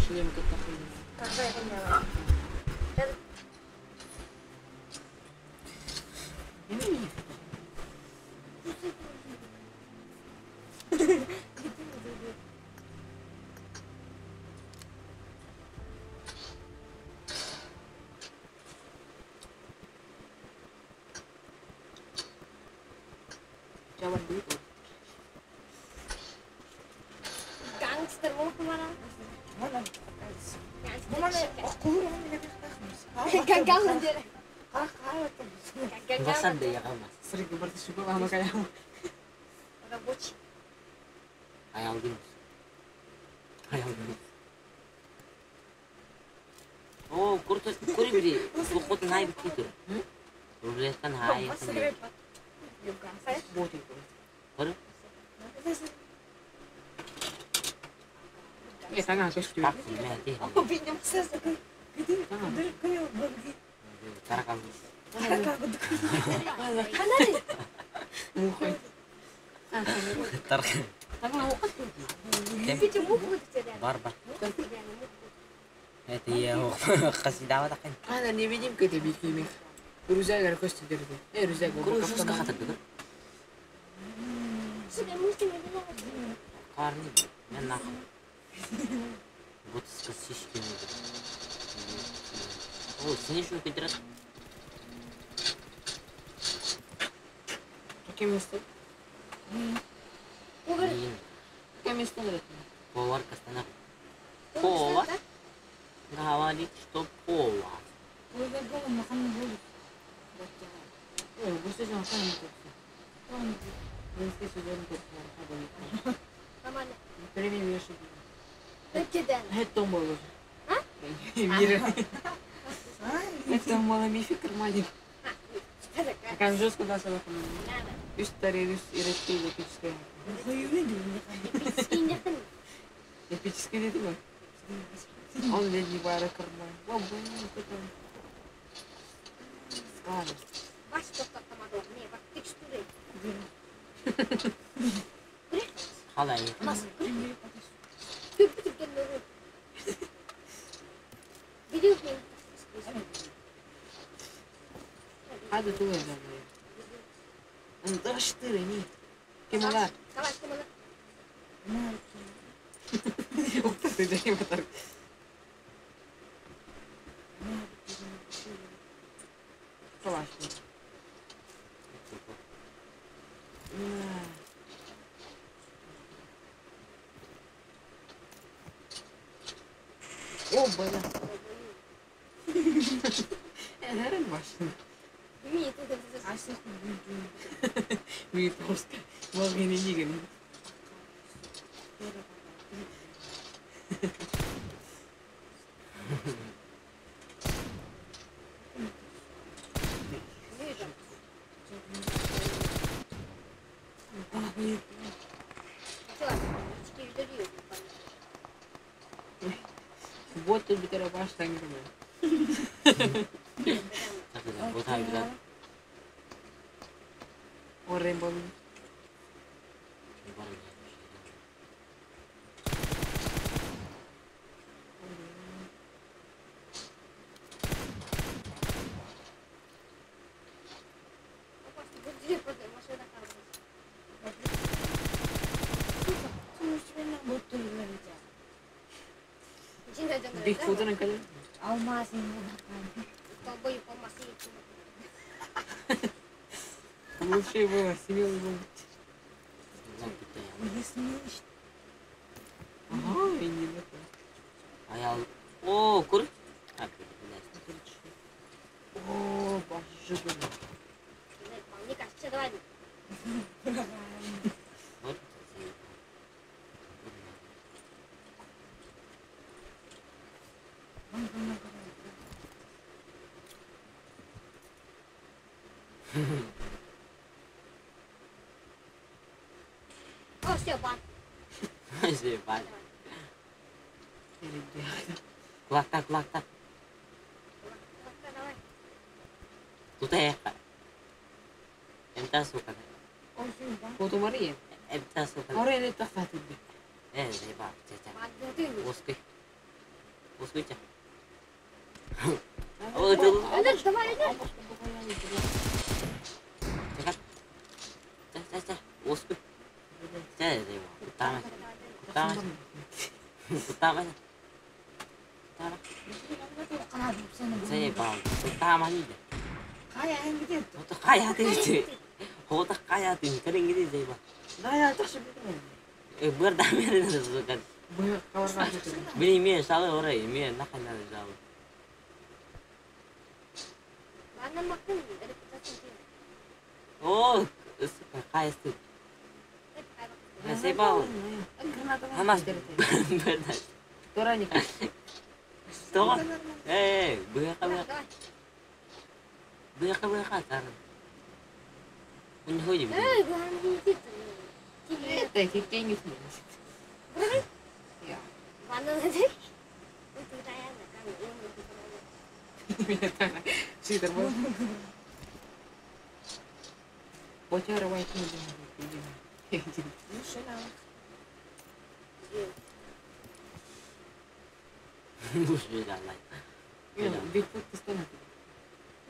Шлем кытта Когда я Jawan dulu. Gangster wolf mana? Bosan deh ya kamu mas. Sering berarti suka sama kayak kamu. Рабочий. Ayal gini. Ayal gini. Oh, kurtu kuri biri. Kukut naik begitu. Ruletan hai. Boti itu. Kuri Eh, tangan aku setuju. pak mati. Cara kamu. Muka. Tar. Tangan aku kan Bar bar. Hati ya, kasih dawat akan. Ana невидимка это бикими. Рузага кости дерде. Э, рузага. Kuru sus kakak tuh. Karni. Ben nak. Bu şiş gibi. Oh, sini şu kudret. Какие места? Ini. Какие места нравятся? Повар kastana. Повар. Говорит, что повар. Eh, gusto siya ang kanin ko. Gusto siya ang kanin ko. Premium yoshi. Это мало. А? Мира. Это мало мифи кармани. Kan жестко да сала Үс тарелус иретти эпическое. Эпическое деди ми? Он леди бара карман. Ва бу это. Скажешь. Halay. Hadi tu öyle. Анташтыры не. Кемала. Уктасы жайма так. Классно. О, бля. Nereden başladın? Митовска. Могли не гэн. Вот тут битера баштан гэнэ. Bu tabi Орен болу. Бигфутun кале. Лучше было, смелый был. Ага, и не это. Ayal. Oh, kuri. О, боже мой. О, все, бан. Şey var. Kulak tak kulak tak. Давай. Tutaya. Emta suka. Фото Мария. Emta suka. Орен это фатиби. Eh, şey bak. Çeçe. Мадын. Oski. Успейте. Өлөр, давай, өлөр. Успей. О, сука, Заебал. Она Тураник. Что? Эй, быха быха. Быха быха тар. Он ходит. Эй, главный Это хикеньев. Я. Бочара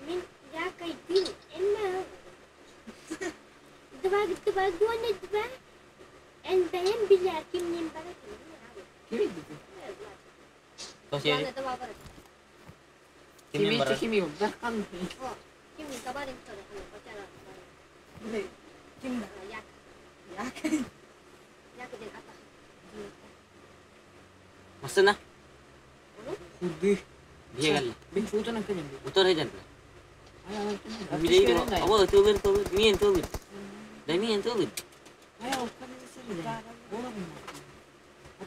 Мин якайдын эмма два два гона два эн бэйэм билэр кимнин бара Кими Кими Дархан. Кимнин табарын Ким Як. Як. Як ден ата. Масына. Худы. Бегал. Бигфутун кенем. Утор хеджан. Билей. Аба тылыр тылыр. Миен тылыр. Да миен тылыр.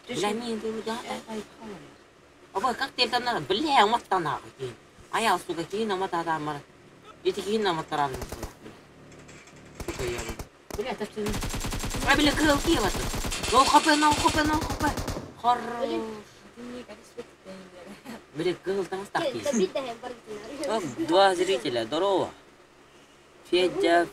Бля миен тылыр да. Аба как ты там надо? Бля, уматтана. Ая, сука, кийин амата мара. Эти кийин аматтаран. Сука, я. Бля, так что А, бля, кыл кил это. Ну хп, ну хп, ну хп. Хорош. Бля, кыл там стахи. Два зрителя, здорово. Федя.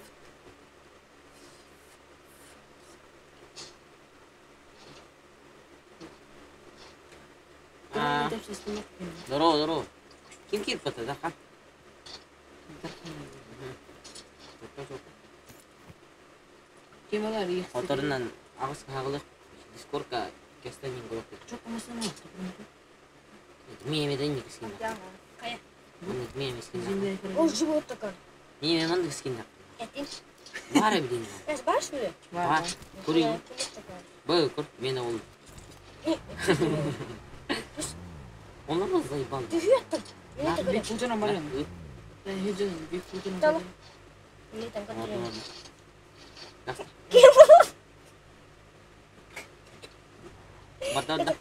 Здорово, здорово. Ким кир пата, да? Хоторунан агыс хагылык дискорка кестенин группы. Миемеден никискин. Мием искин. Ол живот такой. Миеме мандык искин. Этин. Бара билин. Эс бар что ли? Бар. Курин. Б кур мен ол. Он нас заебал. Ты хүйеттің. Мен это говорю. Мен там контроль. Бата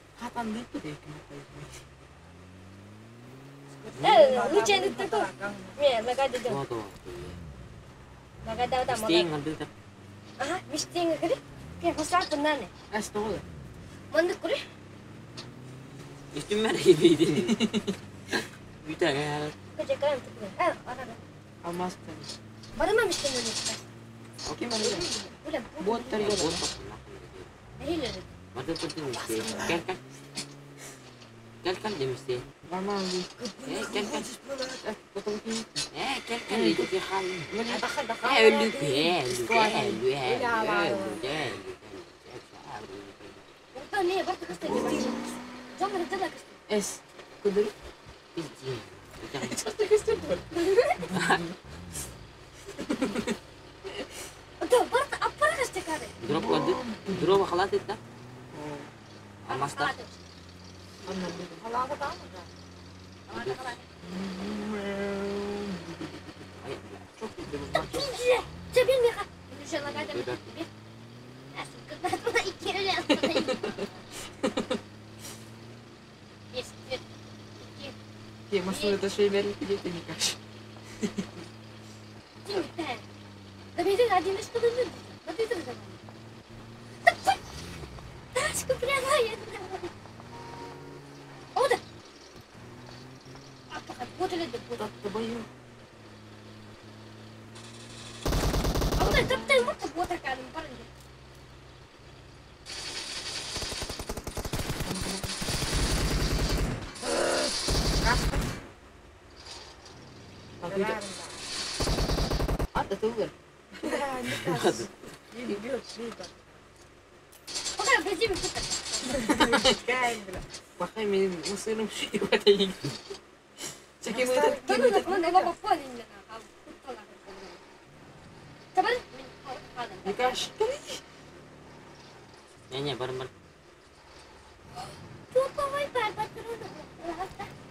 Лучше не такой. Мен лагады дем. Лагада да мага. Ага, миштенге кири. Ке хосар нане. Мандык кури. Üstüme gibiydin. Bir tane. Коже кайым тыкны. А, ара. Барыма миштенге. Улем. Нехилер. Gel gel. Gel gel demişti. Gel gel. Gel gel dedi halim. Öldü öldü öldü öldü. Orta ne? Барты кысты. Жамыр жада кысты. Эс. Кудыр. Orta барты аппара кысты кады. Drop koydu. Drop'a halat etti. Almazlar. Машина это шеймер где ты не каш. Ата тыллар. Бахай менин мысырым шүйіп. Не-не, бар бар.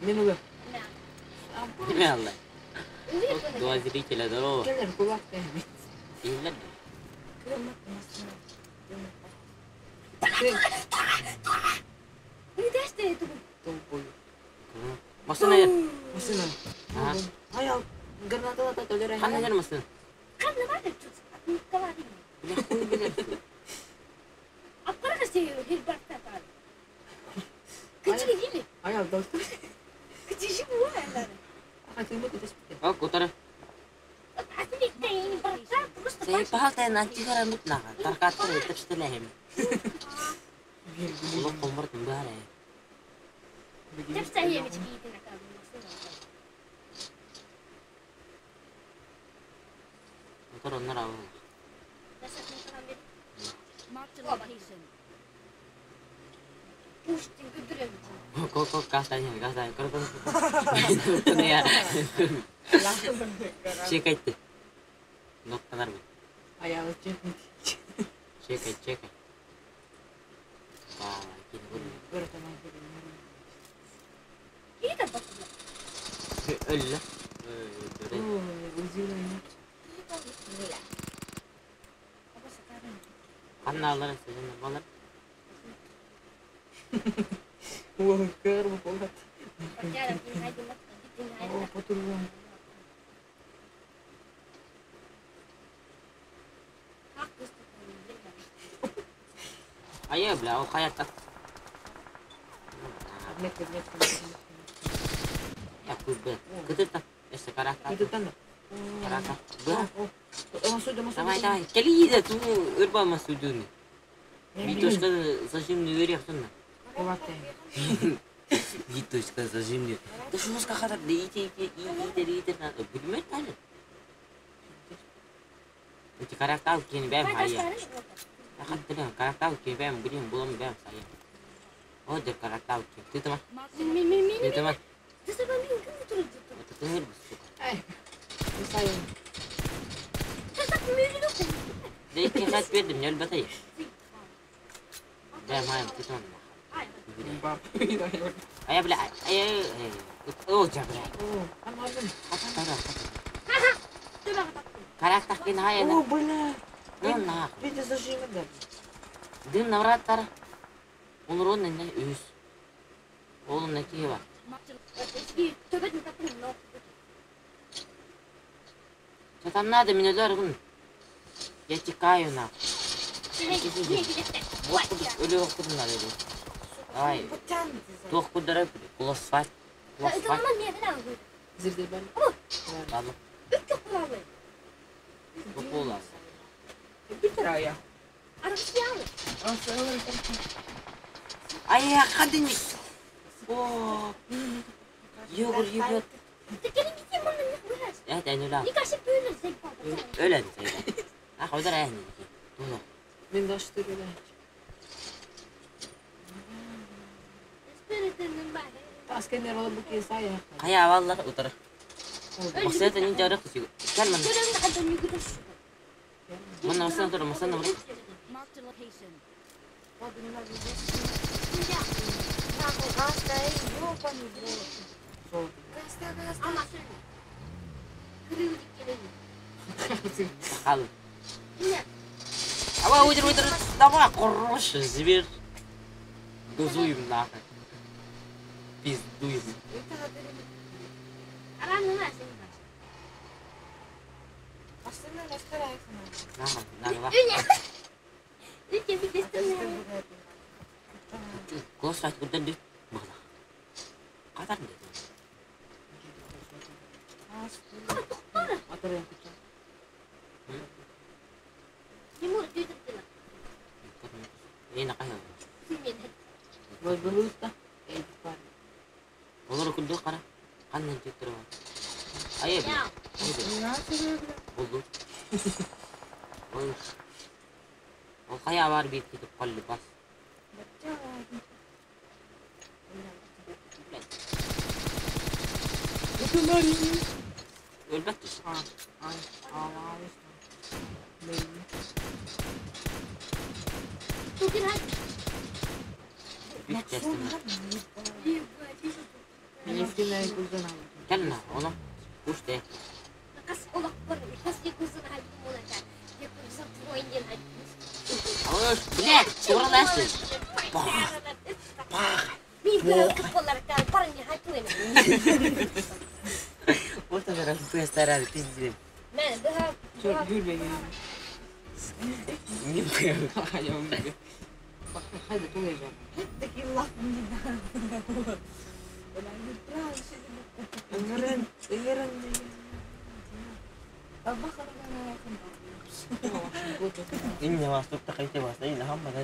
Мен улы. Не алла. Два зрителя, здорово. Иһиллэр Масына ер. Масына. Аял граната төлөр. Ханна ер масына. Бля, хуй билер. Аял достор. Ага, О, кутара. Сей пахалтай нантигара нутнага. Таркаттар этепстелехем. Улы комбар түнбәре. Утар оннар абы. Ко ко кастан кастан кор кор. Не. Чекайте. Ноктанар бу. Аял чекайте. Чекай, чекай. Өллө. Ханна алар сен балар. Айы, бля, ол хаятта. Я хуй б. Кытыта. Эссе карака. Карака. Б. Давай, давай. Кели иде, ту ырба масудуни. Витошка зажимный верх сонна. Витошка зажимный. Да что у хата да ите ите ите ите на билмет тали. Ити карактал кин бэм хая. Хаттылын карактал кин бэм билим булам бэм сая. О, дер карактал кин. Ты там? Ты там? Это ты сука. Да ики хат бердим, не өлбәтәй. Бэм хаям, ты там. Ая, бля, ая, о, жа, бля. Хаттара, хаттара. Карактал кин хая. О, бля. Ну, нахуй. Видя зажимы, да. Дым навраттар. Онрон не үс. Oğlum ne ki var? Что там надо, меня дергун. Я текаю на. Ölü okudum da dedi. Давай. Туох кудара кулосфат. Кулосфат. Ладно. Кулас. Ай, хадини. О. Йогур ебет. Я тәнүлә. Өлән сәйдә. А хозар әһни. Туно. Мен даштырыла. Таскенер алып бу кесая. Кая аваллар утыр. Максат ни жарык күчү. Кел мен. Мен масына тур, масына тур. Хал. Ава уйдыр уйдыр. Давай, хорош, зверь. Газуем нахуй. Пиздуем. Нахуй, нахуй. Голос айтып күрден бала. Катар деди. Эне кая? Олар күндө кара. Кандай жеттер бар? Айа бля. Булду. Ой. Ол хайа бар биир китip qallı бас. Өлбөт түс. Кэлнэ, ону куште. Блядь, ураласың. Пах. Вот она раз старая пиздец. Не Инне бастып та кайте баста, инне хамма да.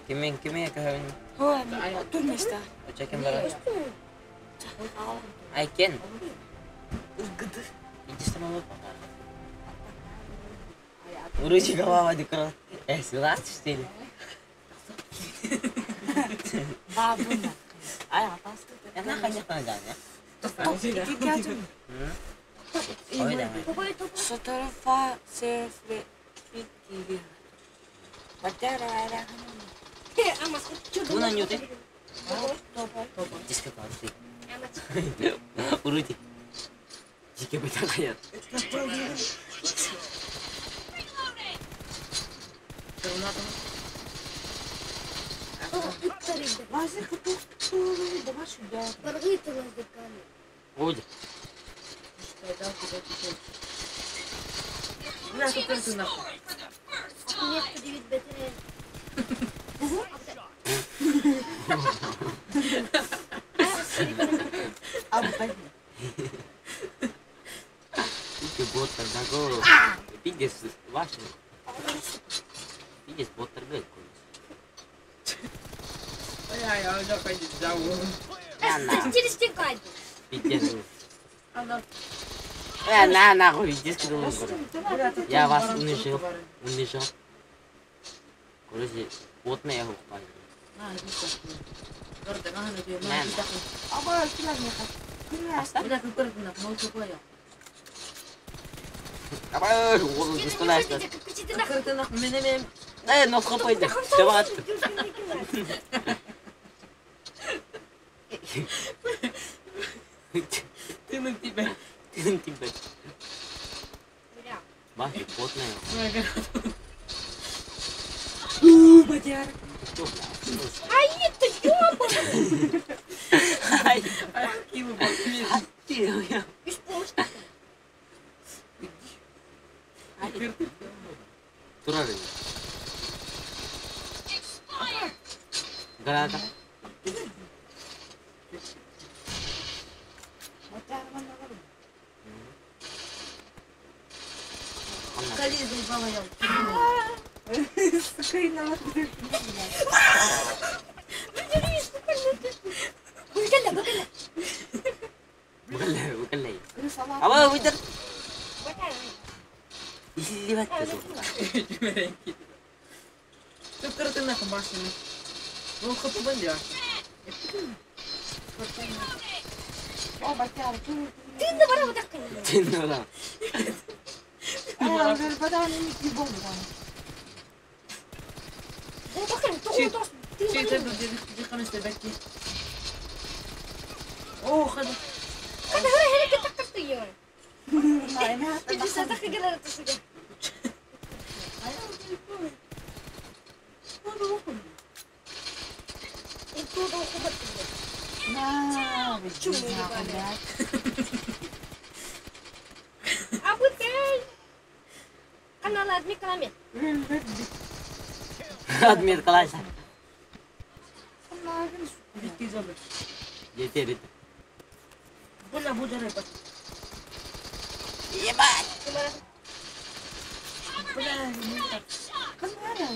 Kimin kime kahvin? Turmesta. Çekin bana. Ayken. Вроде голова декора. Силас, что ли? Бабуна. Ай, атасы. Она конечно да, не? Соторофа сефре китири. Батяра Туна нюты. Диско классы. Уруди. Дикий бытакая. Уйди. Пиздец, боттар, Пиздец, ваш. Пиздец, боттар, Пиздец. На, нахуй, пиздец, Я вас унижил. Унижил. Короче, вот на я упал. Давай, уолу пистолет. Э, но хопойда. Давай. Тыным тебя. Тыным тебя. Бахи, потная. У, батяр. Что, бля? Ай, это ёбаный! Ай, Килу бахи. ты, Беспомощный. Турары. Граната. Кали заебала я. Бакалла, бакалла. Бакалла, бакалла. Аба, выйдер. Или вот Түптөртүнэ башыны. Ну, хоппун дия. Тынна бара вот так. Тынна О, хада. Хада хара хара кытак кытыйы. Пятьдесят хагала тысяча. Адмир калайса. Жетер. Була була рыба. Ебать! Бля, не так.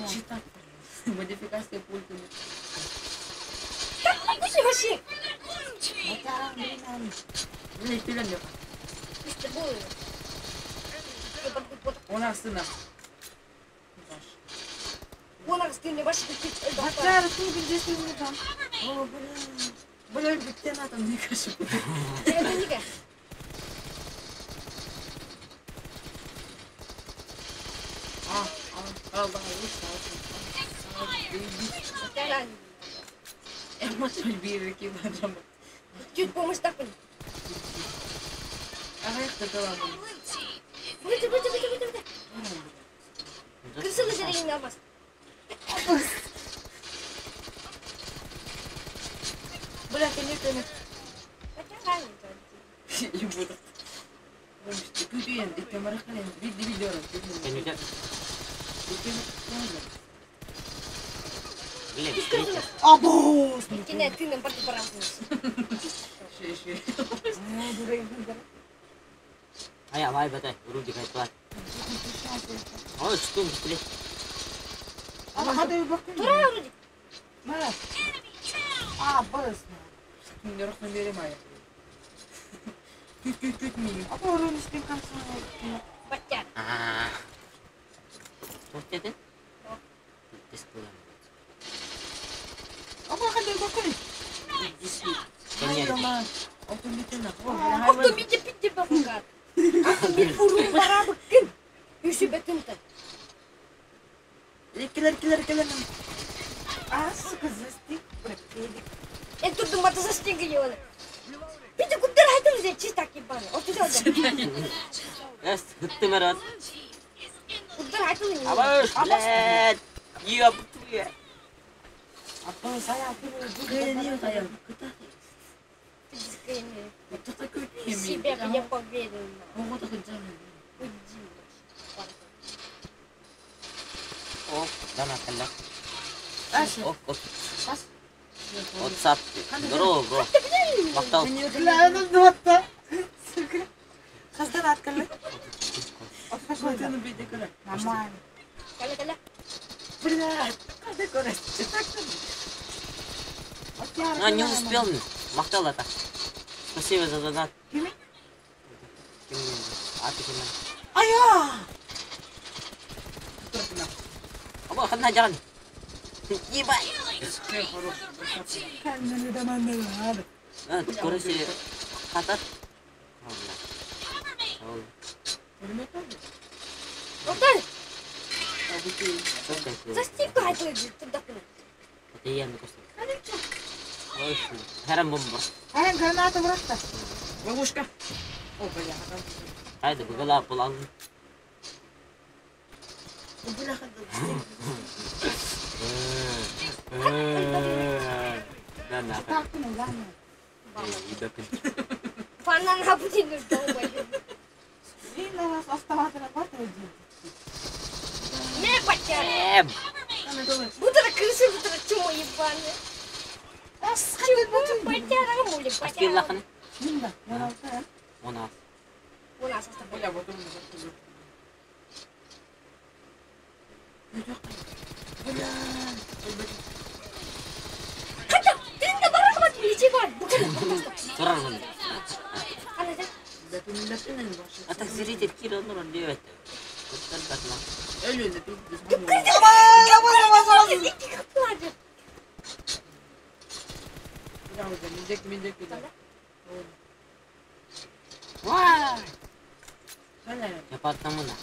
Читать. Модификация пульта. Вообще. Бля, пилен Она сына. О, бля. Бля, бля, там не кашу. А, Allah Allah. Чуть помощь так. Выйди, выйди, выйди, выйди, выйди. Крысы на вас. Бля, конечно. Або! Ай, давай, батай, руки хай Ой, что быстрее. Что ты? Блядь! Ёб твою! Себя я поверил. Уйди. О, да на коллег. Оп, оп. WhatsApp. Здорово, бро. Мактал. Нормально. Каля, каля. Блядь, А, не успел. Мактал это. Спасибо за донат. Кими? А ты кими? Ая! Аба, хана жан. Ебать. А, короче, хатар. Харам граната бырахта. Ловушка. О, бля. Хайда бугала булан. Да на. Фанан хапутин долбоёб. Не потяни. Бутара крысы, бутара чмо ебаная. Чмо потяра, мули потяра. Она. У нас Бля, вот он Хотя ты на барахмат лечи бар. Турар А так зритель киро нуран диэт. Куттар батма. Вай! Я по одному на.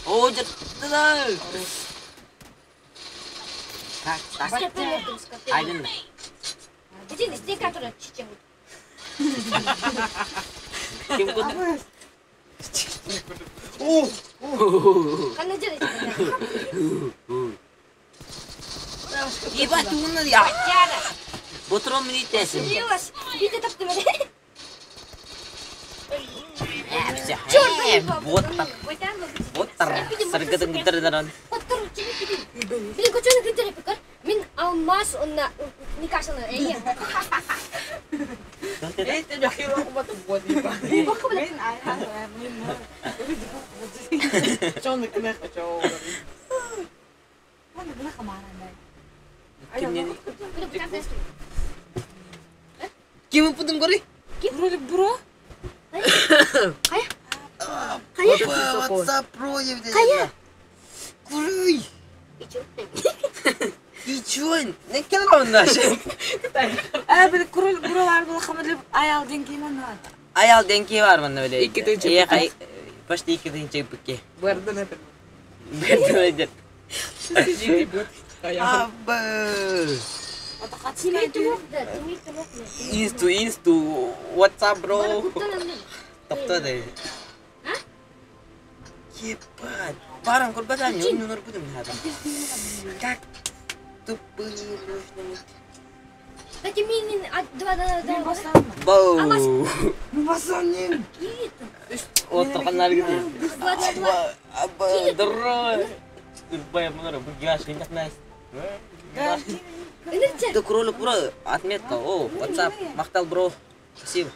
О, да. Так, так. Айдын. Иди, стей, которая чечен. Ким куда? О! Она делает. Ебать, умно я. Ботром не тесен. Слилась. Видите, так ты Боттар. Боттар. Саргатын гыдырдаран. Блин, кочоны гыдыры пекар. Мин алмаз онна никашана. Эй. Ким пудым гори? Кролик бро? What's up, bro? Кая? Курый. Ичуэн. Не келрон наш. Э, били кролик бролар был хамадли аял деньги мана. Аял денки бар мында биле. Икки тыгынча Э, кай почти икки тыгынча бикке. Бардын это. Берден Абы. Инсту, инсту. What's up, bro? Токтоды. Ебать. Барам курбадан, не нур будем надо. Как тупые можно быть. Дайте мини, а, два, два, два. Боу. Алмаз. Отырғандар Два, два, два. Абы, здорово. Баям мынара, бұл гаш, қиындақ найс. Это кролик бро, отметка. О, WhatsApp, мақтал бро. Спасибо.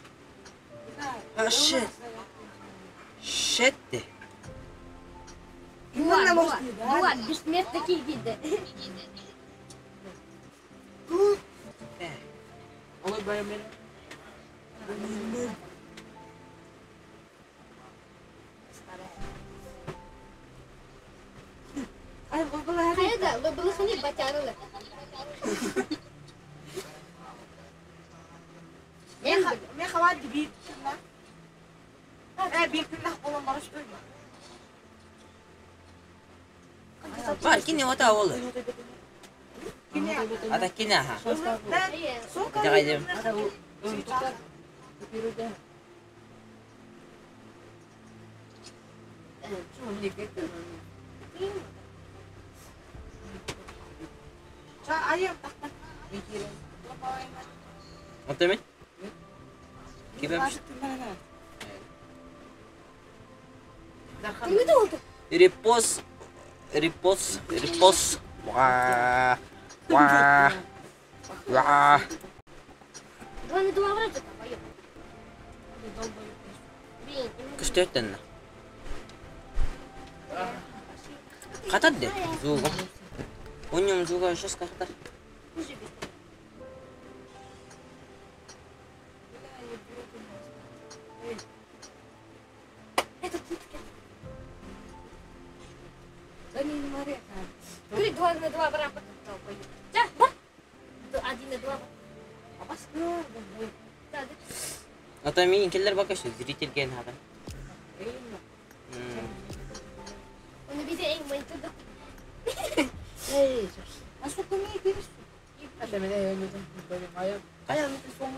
А, shit. Shit. де. Два, два, два, бессмертные виды. Хайда, лобылыхны батярылы. Бар, кине ота олы. Ата кине аха. Жагайдым. Ота мен? Кибем. Кимде oldu? Репост, репост, репост. Ва, ва, ва. Два на два вроде поёт. Блин, Күстөттен. Катады. Зуга. Оньом зуга сейчас катар. уже без. Это тут. Говорит, два на два брата. Да, бар. Один на два. Да, да. Ата мен келер бакашы зритель ген хаган.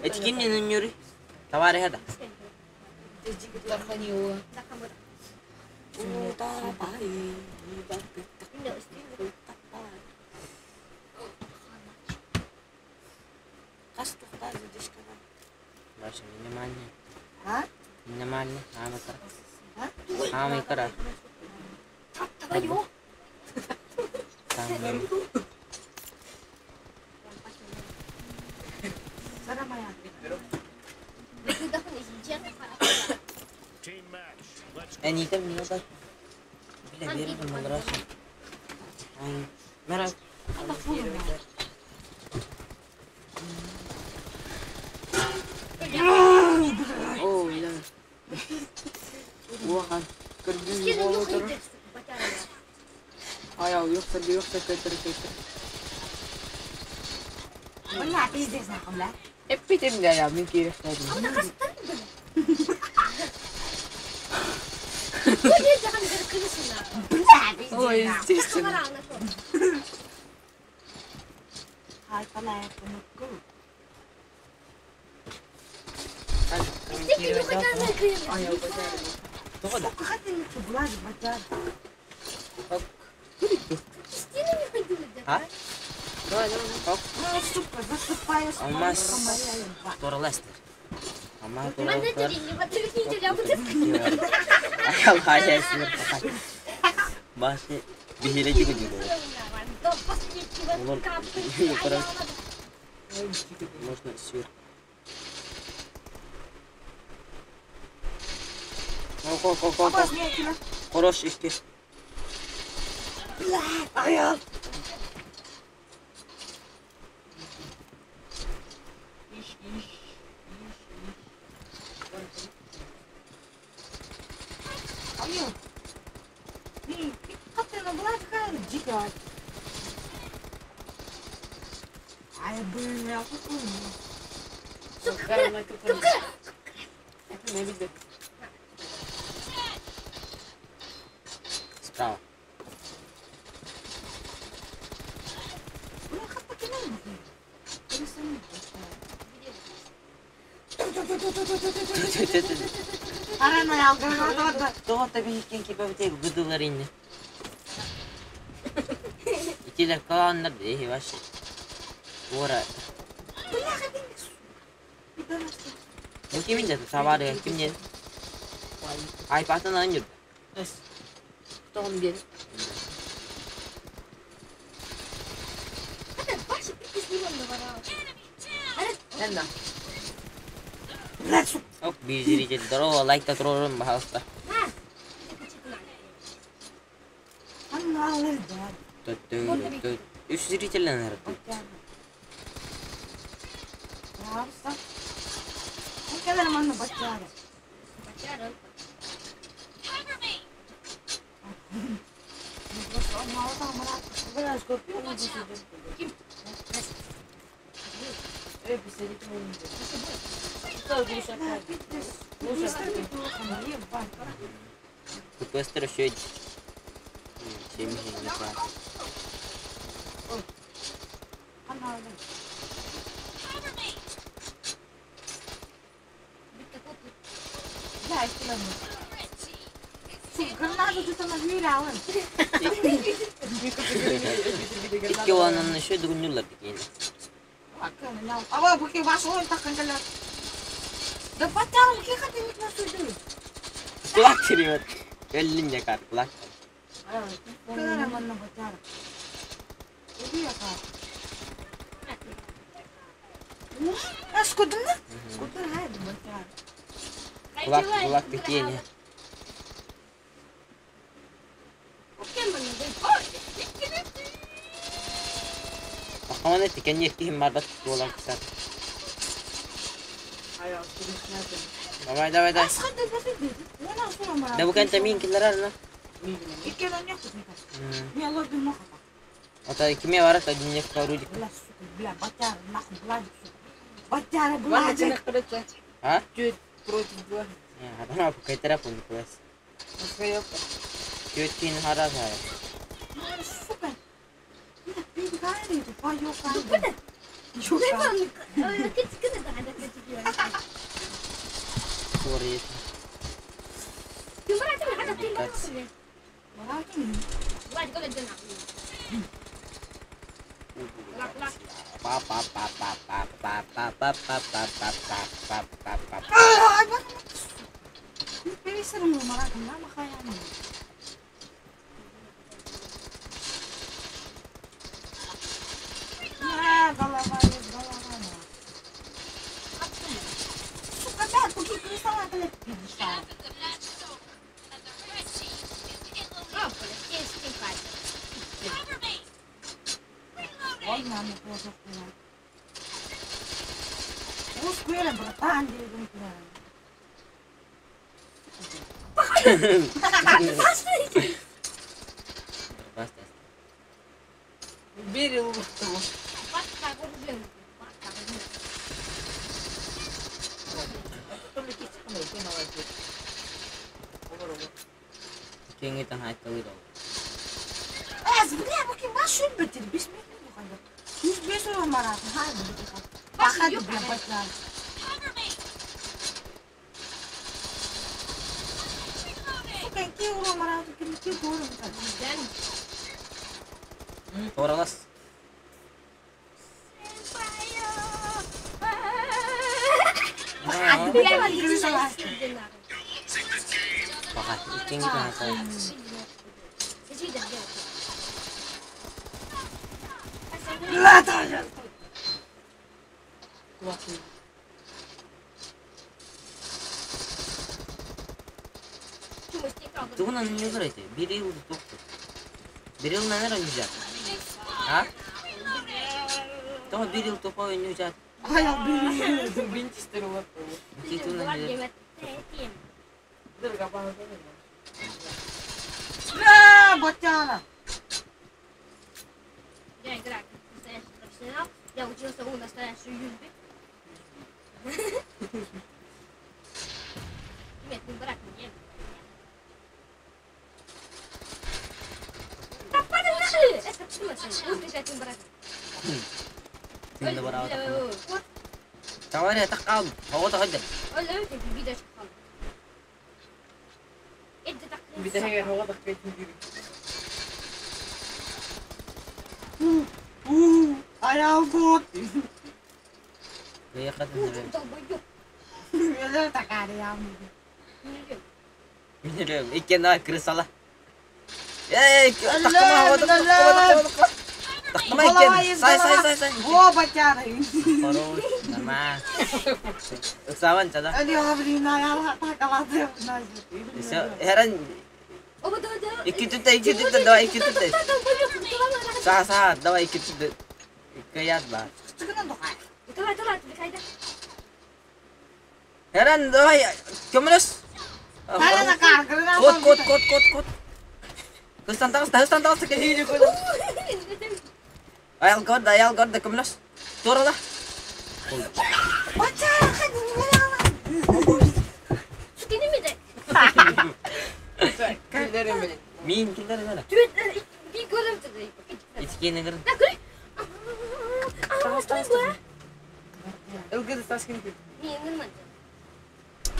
Эти ким нөннөрүй? Товарища да. Ваше внимание. Внимание. Аамыкара. Эниитэ минута. Бile биэрин маларасың. Мера. Оо, бля. Улахан. Көрдүү буола турар. Аял юқса юқса көтөр көтөр. Эппитим да я мин киирехтээдим. Ой, естественно. Аял Тоҕо да? А? Давай, давай. Оп. Алмаз тураластыр. Алмаз тураластыр. Аял хаясыныр. Башы бихиле жиги Можно сыр. Ко ко ко ко. Хорош икки. Аял. Справа. Тоҕо табиһиккен кипэбитэ гыдылар инне. Итилер калааннар дии вообще. Ора. Бу кимин деді табары кимнен? Айпатын алын жүрді. Тоғын бер. Энна. Оп, bir зритель. Здорово, лайк та трожим, пожалуйста. Үс зритель, наверное. Быстро еще семь не Икки онун еще дугуннулар дикейин. Кулак кириmet. Өллүн якар кулак. Кулак кулак дикейин. Ахаман тикенни кихим барбат буолан кысар. Давай, давай, давай. Да бу кента мин киллер арна. Ата киме барат один нефка рудик. А? Чуть против два. Адама бу кайтара пун кулас. Түөттүүн хара сара. Оралас. Тугунан ньыгыр эти? Бирил туохтур? Бирилынан эрэ ньүдьэт. А? Тоҕо бирил тупой ньүдьэт? Я играю как настоящий профессионал. Я учился у настоящей Юльбы. Нет, не брат, не. Крысала. Эй, тахтама Сай, сай, сай, сай. О, батяра. Хорош, нормально. Ыксабан, чада. Все, Херан. Икки түтэ, давай, икки түтэ. Са, са, давай, икки түтэ. Каят ба. Херан, давай, көмөлөс. Кот, кот, кот, кот, кот. Хыстан таҕыста, хыстан таҕыста, кэһиини кот. Аял горда, аял горда, көмөлөс. Туорала. Мин киллерин эрэ. Итикиэн ыҥырын.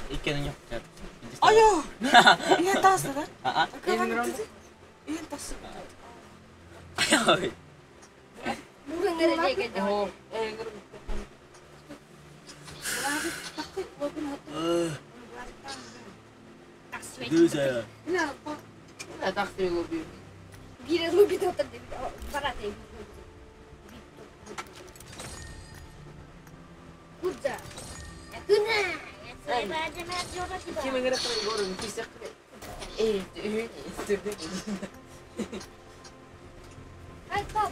Иккиэн ньох. Айо! Ийэн таста да? Аа. Ийэн таста. Ой. Дүүсэ.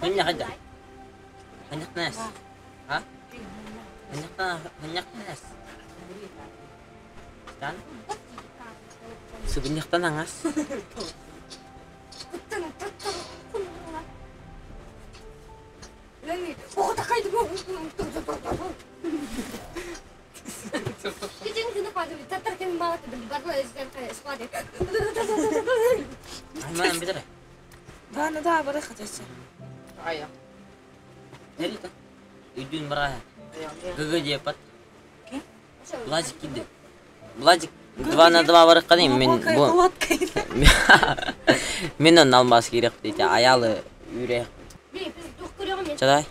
Ханья ханья. Ханьяк нас. А? Ханьяк на ханьяк нас. Тан. Субиньяктан аңас. Айман битер. Да, ну да, бары хотеться. Ая. Дерите. Үйдүн барая. ГГ депат. Владик киди. Владик 2 на 2 барыкканы мен бу. Мен он алмас керек дейт. Аялы үрек. Чадай.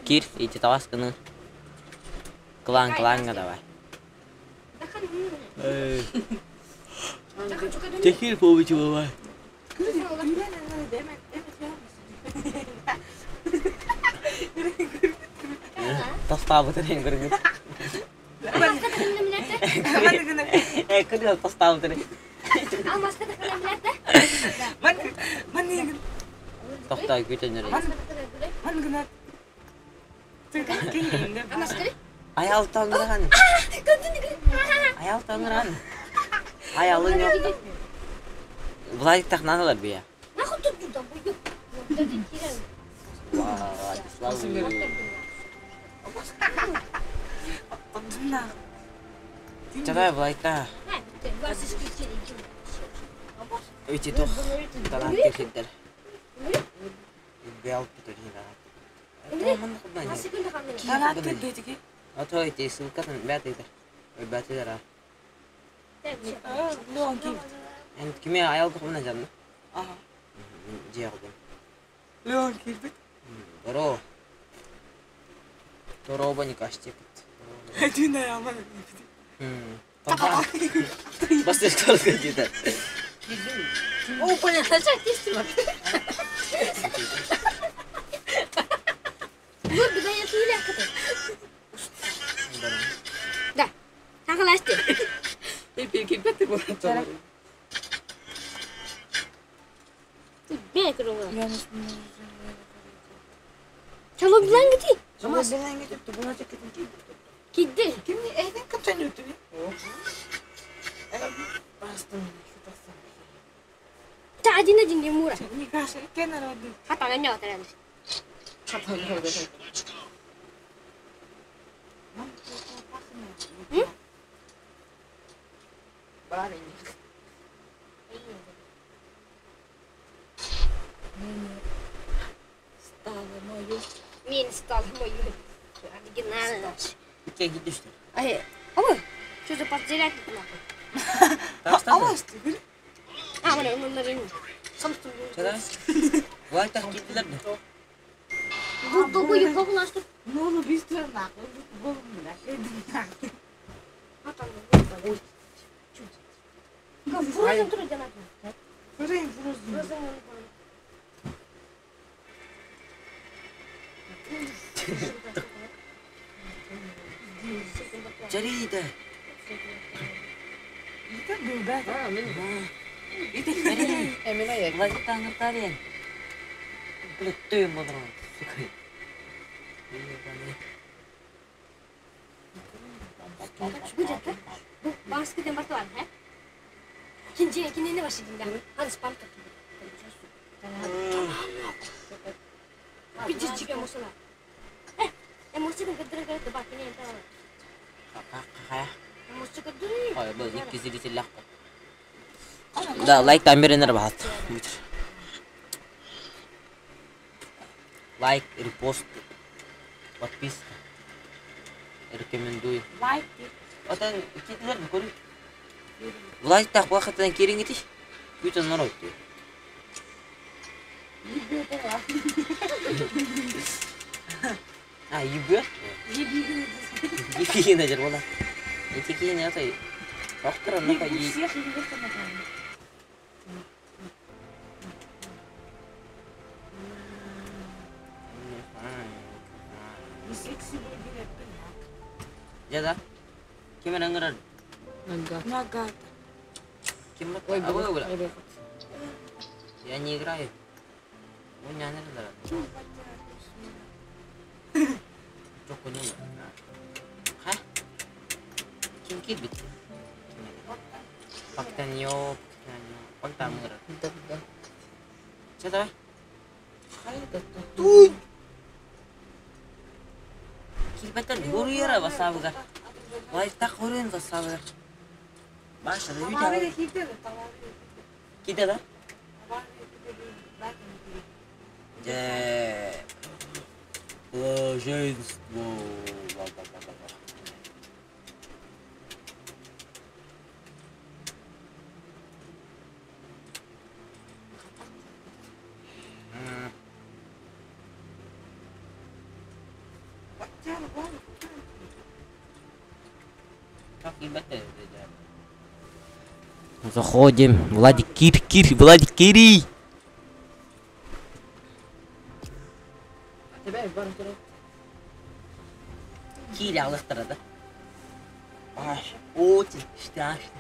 Кир, ити таваскыны. Клан кланга давай. Текил побыть бывай. Тастаабытын көргүт. Күнү тастаабытын. Тохтой күтөнөр. Аял таңыран. Аял таңыран. Аялың yok. Владик тахнаналар бия. Чадай Владикта. Эти тох. Талант кехиддер. Бел путурина. Ото эти ссылкатын бәтейдер. Бәтейдер. Эн киме аял кымына жанны? Ага. Же кылдым. Леон килбит. Торо. Торо бани каштепит. Дина яман. Басты школка где-то. О, понятно, Да. Мен стал мою. Оригинально. Ай, ой, что за подделять нахуй? А, мы сам Вай так киттилер. Бу долгую погнашты. Ну, быстро нахуй. Фрозен трудно нахуй. Фрозен, фрозен. Жарида. Это был, да? А, мен. Владик таңыртарен. Блядь, ты мудрый, сука. Баскетен бартылар, хэ? Кинже, кинене башыдында. Хады спам топту. Пиджичик эмоцияла. Эмоцияны кыдырын кыдырын бак кине тала. Какая? Эмоция кыдырын. Ой, бұл 250 лақ. Да, лайк там беренер бат. Лайк, репост, подписка. Рекомендую. Лайк. Отан китлер көрү. Лайк так вакыттан кереңити. Бүтүн народ. А, ебет? Ебигин жер бола. Эти кийин атай. Бактыр аннака Всех ебет на Жада. Ким аңырар? Нога. Ким бат? Я не играю. Он не анырдар. Жок көңүл. Ха? Ким кирбит? Пактан yok, пактан yok. Пактан аңырар. Че давай? Туй. Килбеттер горуяра басабыгар. Вай так горен басабыгар. Киирдэ да? Дьэ, блаженство. Заходим. Владик, кир, кир, Владик, кири! Киир аҕалыахтара да. Аш, очень страшно.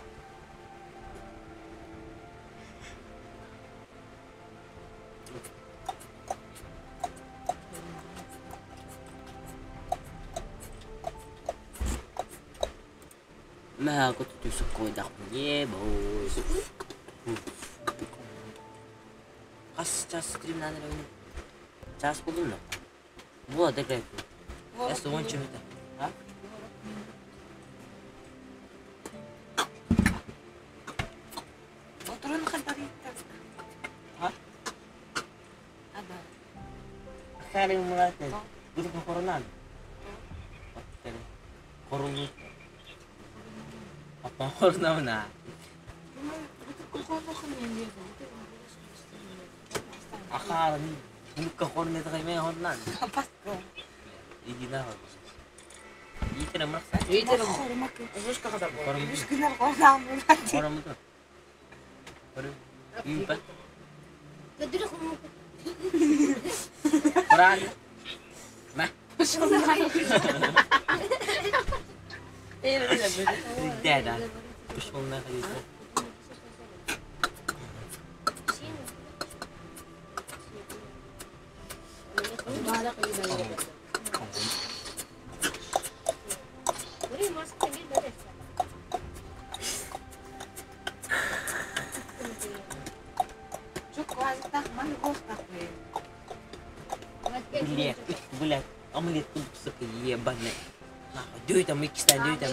Mä kotityössä Хас час стримнан эрэ Час булдум да. Була декрет. Я уонча мүтэ. А? Oturun kadar А? Ада. Хари мурат. Буду коронан. Королу. Апа хорнамна. Ахаар мукка хорне тагай хорнан. Игина хор. Итера марса. Хоромуту. Хору. Импа. Коран. Ма. Деда. Пошел нахуй. Блядь, блядь, омлет тут, сука, ебаный. Нахуй, дүй там, икстан, дүй там,